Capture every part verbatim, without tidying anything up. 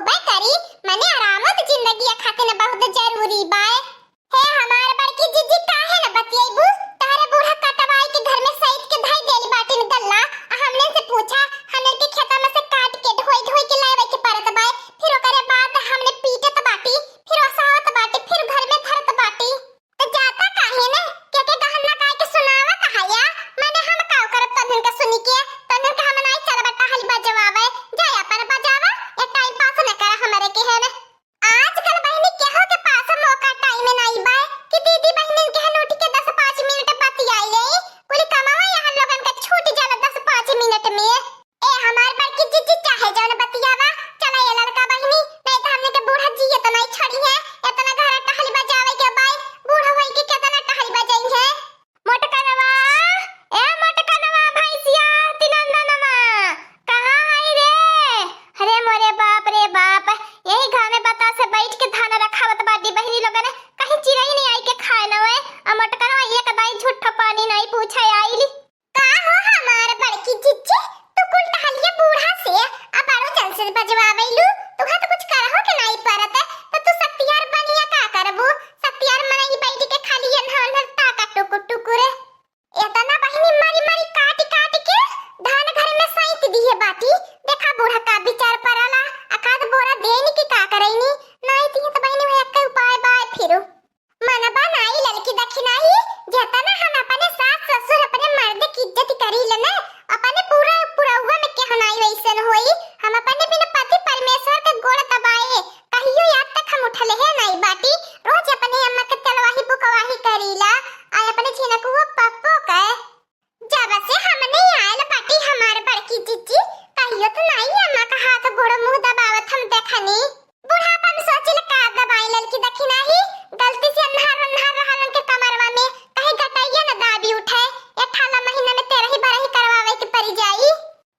बे करी, मने आरामो त जिंदगी खातिर बहुत जरूरी बाय। हे हमार बड़की जिज्जी, काहे न बतियैबू? तहरे बूढ़ा कटवाई के घर में सैत के धई देल बाटिन गल्ला, आ हमने से पूछा, हमने के खेता में से काट के ढोई ढोई के लावे के परत बाय, फिर ओकरे बाद हमने पीटत बाटी, फिर ओसावत बाटी, फिर घर में धरत बाटी। त जाता काहे न? के के गहना गाय के सुनावत हया? मने हम काव करब तन्हन के सुनी के? तन्हन के हम नाई चलबा टहल बजवावे। जाय अपन बजावा, ये टाइम पास न कर हमरे के है न। आजकल बहिनी केहू के पास मौका टाइम नाई बाय कि दीदी बहिनिन के हन उठ के दस पाँच मिनट बतियाई ले। कुल कमावा यहाँ लोगन के छूट जाला दस पाँच मिनट में। ए हमार बड़की जिज्जी, चाहे जौन बतियावा, चला ये लड़का बहिनी, नहीं तो हमने के बूढ़ा जी इतना ही छड़ी है, इतना घर टहल बजावे के बाय, बूढ़ा होई के कितना टहल बजाई है। मोटकनवा, ए मोटकनवा, भैंसिया, तिनंदनवा, कहाँ है रे? अरे मोरे बाप रे बाप, यही घामे बतासे बैठ के धान रखावत बाटी बहिनी लोगन, कहीं चिरई नहीं आई के खाए न होए। आ मोटकनवा एक दाई झूठो पानी नहीं पूछे आइली। का हो हमार बड़की जिज्जी, तू कुल टहलिया बूढ़ा से आ बड़ो जन से बजवावेलू, तुहा तो कुछ करहो के नाई परत, त तू सत्यार बनिया का करबू? सत्यार मनई बैठ के खाली अन्हर अन्हर ताका टुकुर टुकुर। एतना बहिनी मरी मरी काट काट के धान घर में सैत दिए बाटी। देखा बूढ़ा का विचार परला, अकाद बोरा देनी की का करैनी, नाई दिए त बहिनी वह एक उपाय बाय फिरू। मनबा नाई ललकी दखिनाही, जेतना हम अपने सास ससुर अपने मर्द की इज्जत करी लेने, अपने पूरा पुरौवा में केहू नाई वैसन होई। हम अपने बिन पति परमेश्वर के गोड़ दबाए, कहियो याद तक हम उठले है नाई बाटी। रोज अपने अम्मा के तेलवाही बुकवाही करीला, आ अपने झिनकुओ पप्पो के। जब से हमने आयल बाटी हमार बड़की जिज्जी, कहियो तो नाई अम्मा का हाथ गोड़ मुंह दबावत हम देखनी। बुढ़ापा में सोचिल का दबाई ललकी दखिनाही, गलती से अन्हार अन्हार रहलन के कमरवा में कहीं गटैया न दाबी उठे। ए ठाला महीना में तेरही बरही करवावे के परी जाई।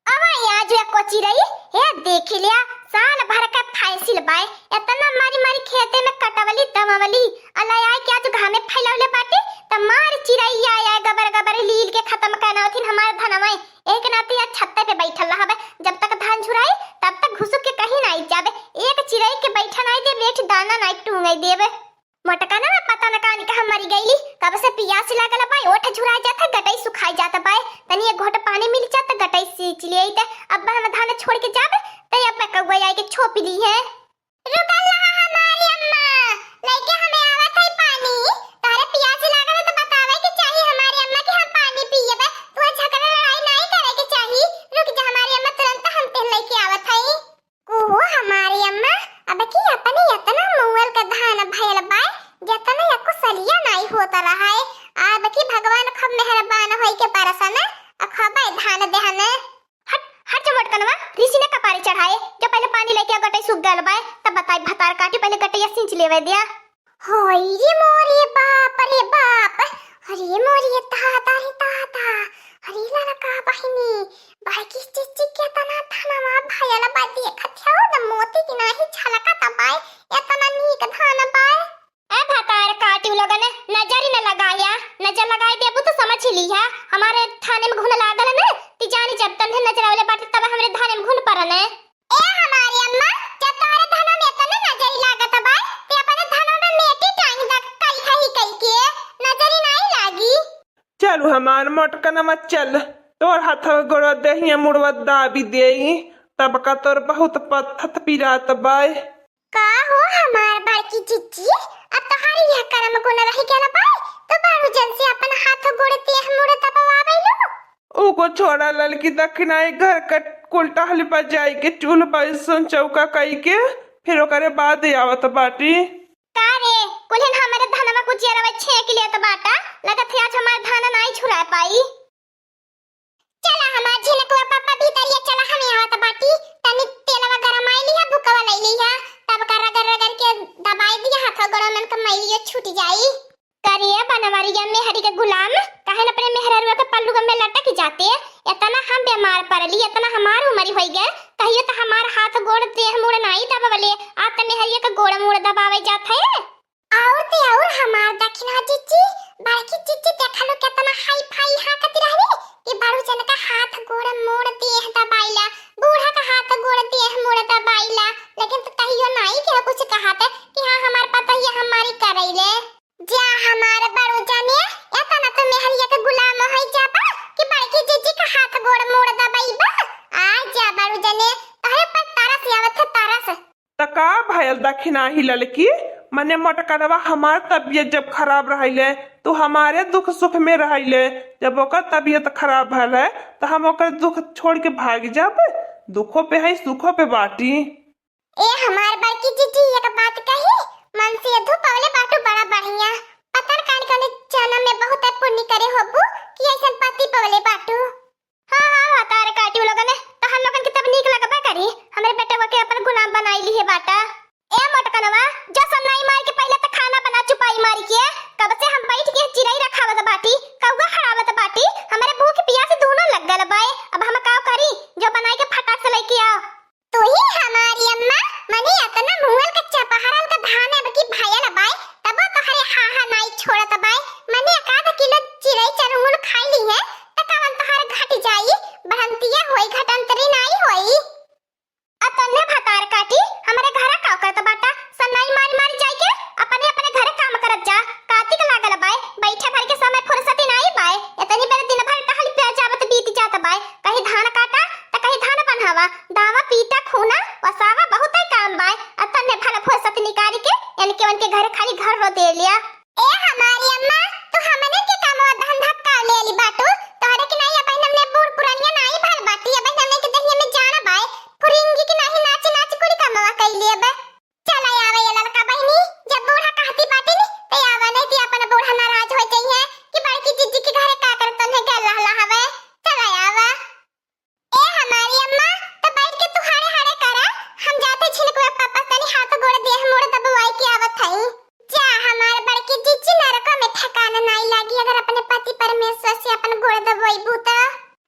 अब आज या कोची रही, हे देखी लिया, साल भर का फैसिल बाय, इतना मारी मारी खेते में कटवली दमवली, अलाय आए के आज घामे फैलौले बाटे, त मार चिरैया आए गबर गबर लील के खत्म करना होथिन हमार धनवा। एक नाती आज छत्ते पे बैठल रहबे, जब तक धान झुराई तब तक घुसुक के कहीं ना जाबे, एक चिरई के बैठा नाई देबे, एक दाना नाई टूंगई देबे। मोटकनवा पता न कानी कहाँ मरी गईली, कब से पियास लागल बाय, ओठ झुराई जात है, गटई सुखाई जात बाय, तनी एक घोट पानी मिल जात, गटई सींच लियई ते, अब हम धान छोड़ के जाबे, ते अब कौआ आए के छोप ली है। रुकल रहा हमारी अम्मा, लइके हमें आवत है पानी। तोहरे पियास लागल है तो बतावे के चाही हमारी अम्मा कि हम पानी पियबे। तू झगड़ा लड़ाई नहीं करे के चाही। रुक जा हमारी अम्मा, तुरंत हम तेल लइके आवत है। ओहो हमारी अम्मा, अब की अपने इतना मुअल का धान भयल बाय, जतना या कुसलिया नहीं होता रहा है। अब की भगवान खूब मेहरबान होई के बरसन, आ खूब धान देहन। हट, हट जा मोटकनवा, ऋषि ने कपारे चढ़ाए, जो पहले पानी लेके आ, गटई सूख गल बाय, तब बताई भतार काटी, पहले गटैया सींच लेवे दिया। होई रे मोरे बाप रे बाप, अरे मोरे दादा रे दादा, अरे ललका बहिनी, बड़की चिच्ची केतना धनवा भयल बा, देखत हौ न मोती की नाही झलकत बाय, एतना नीक धान बाय। ए भतार काटी उ लोगन, नजर ही न लगाया, नजर लगाई देबू तो समझ ही लिहा, हमारे धाने में घुन लागल न, ती जानी जब तन्हे नजर आवले बाटे तब हमरे धाने में घुन परन। ए हमारी अम्मा, जब तोहरे धनवा में एतना नजर लागत बा, ते अपने धनवा में मेटी टांग द, कई कही कई के, नजर ही नाई लागी। चलू हमार मोटकनवा चल, तोर हाथवा गोड़वा देहिया मुड़वा दाबी देई, तब का तोर बहुत पत्थत पिरात बाय। का हो हमार बड़की चिच्ची, अब तोहार यह करम गुण रह गया बाय, तो बारू जन से अपन हाथ गोड़ देह मुड़ दबवावे लो। ओको छोड़ा ललकी दखिनाई, घर का कुल टहल पर जाई के चूल्ह पर सुन चौका कई के, फिर ओकरे बाद आवत बाटी। का रे, कुल्हन हमरे धनवा कुचियरवा छेक लेत बाटा, लगत है आज हमार धान नाई छुड़ा पाई। चला हमार झिनकुआ पापा भीतरिया चला, हमें आवत बाटी, तनी तेलवा गरमाई लिहा, बुकवा लई लिहा, तब का रगड़ रगड़ के दबाई दिया, हाथों गोड़ों में का मैलियो छूट जाई। करिया बनवरिया मेहरी के गुलाम, काहे न अपने मेहररुआ के पल्लू में लटक जाते, इतना हम बीमार पड़ली, इतना हमार उमर होई गए, कहियो तो हमार हाथ गोड़ देह मुड़ नाई दबावले, आ त मेहरिया के गोड़ मुड़ दबावे जात है। और ते और हमार दखिना चिच्ची, बड़की चिच्ची देखलो केतना हाई फाई हाँकत रहली कि बड़ू जन का हाथ गोड़ मुड़ देह दबाइला, बूढ़ा का हाथ गोड़ देह मुड़ दबाइला, लेकिन तू कहियो नाई के कुछ कहा थे कि हाँ, हमार पतोहिया हमारी करैले। जा हमार बड़ू जने, एतना तो मेहरिया के गुलाम होइ जाबा कि बड़की जीजी का हाथ गोड़ मोड़ दबैबा। आ जा बड़ू जने, तोहरे पर तरस आवत है, तरस। त का भयल दखिनाही ललकी, मने मोटकनवा हमार तबियत जब खराब रहैले, तू हमारे दुख सुख में रहैले, जब ओकर तबियत खराब भयल है, त हम ओकर दुख छोड़ के भाग जाब? दुखो पे है, सुखो पे बाटी। ए हमार बड़की जीजी, एक बात कही, मन से धू पवले बाटू बड़ा बढ़िया। पता न कान कने जन्म में बहुत पुण्य करे होबू कि ऐसन पति पवले बाटू। हाँ, हाँ, भतार काटी उ लोगन, तहन लोगन के तब नीक लगबे करी। हमरे बेटवा के अपन गुलाम बनाई लिहे बाटा। ए मोटकनवा, जा सन्नाई मार के पहिले त खाना बना चुपाई मारी के। कब से हम बैठ के चिरई रखावत बाटी, कौआ खड़ावत बाटी, हमरे भूख पियास दूनो लग गल बाए। अब हम का करी, जो बनाई के फटाक से लेके आओ। तू ही हमारी अम्मा, मने अतना मुहल का चपहरल का धान अब की भयल बाय, तबो तोहरे हा हा नाई छोड़त बाय। मने एक आध किलो चिरई चरुंगुन खाई ली है, त कवन तोहर घट जाई, बढ़ंतिया होई, घटंतरी नाई होई। अतने भतार काटी, हमरे घरे का करत बाटा, सन्नाई मारी मारी जाई के अपने अपने घरे काम करत जा। कातिक लागल बाय, बैठे भर के समय फुर्सती नाई बाय। इतनी बेर दिन भर टहल पे जावत बीत जात बाय, कहीं धान काटा त कहीं धान बन्हावा, दावा पीटा खूना वसावा बहुते काम बाय। अतने भर फुर्सत निकाली के इनके उनके घरे खाली घर रो दे लिया। ए हमारी अम्मा, तू हमने के काम धंधा का ले ली बाटू, तोहरे के नहीं अब हमने बूढ़ पुरानिया नाई भर बाटी, अब हमने के दहिया में जाना बाय, फुरिंगी के नहीं नाच नाच कुल कमवा कई लिए बे। चला आवे ये ललका बहिनी, जब बूढ़ा कहती बाटी नी, त आवा नहीं ती अपन बूढ़ा नाराज हो जाई है कि बड़की जीजी के घरे का कर तन्हे गल रहला हवे। चला आवा। ए हमारी अम्मा, त बैठ के तू हाड़े हाड़े करा, हम जाते छिलकुआ पापा तनी हाथ गोड़ देह मोड़ दबवाई के आवत हई। जा हमार बड़की जीजी, नरको में ठिकाना नाई लागी अगर अपने पति परमेश्वर से अपन गोड़ दबवाई बूता।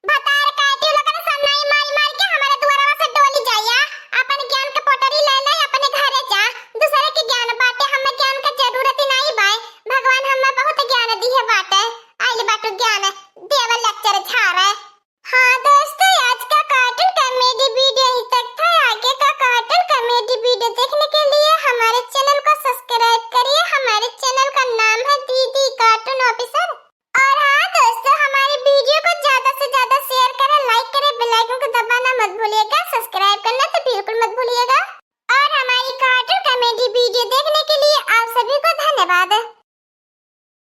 भतार काटी लोगन सन्नाई मारी मारी के हमारे दुआरवा से डोली जाया। अपन ज्ञान के पोटरी ले ले अपने घरे जा। दूसरे के ज्ञान बाटे, हमें ज्ञान के जरूरत ही नाई बाय। भगवान हमें बहुत ज्ञान दिए बाटे। आइल बाटू ज्ञान देवे लेक्चर झारे। हाँ दोस्तों, आज का कार्टून कॉमेडी वीडियो यहीं तक था। आगे का कार्टून कॉमेडी वीडियो देखने के लिए हमारे चैनल को सब्सक्राइब करिए। हमारे चैनल का नाम है डीडी कार्टून ऑफिसर। और हाँ दोस्तों, हमारे वीडियो को ज्यादा से ज्यादा शेयर करें, लाइक करें, बेल आइकन को दबाना मत भूलिएगा, सब्सक्राइब करना तो बिल्कुल मत भूलिएगा। और हमारी कार्टून कॉमेडी वीडियो देखने के लिए आप सभी को धन्यवाद।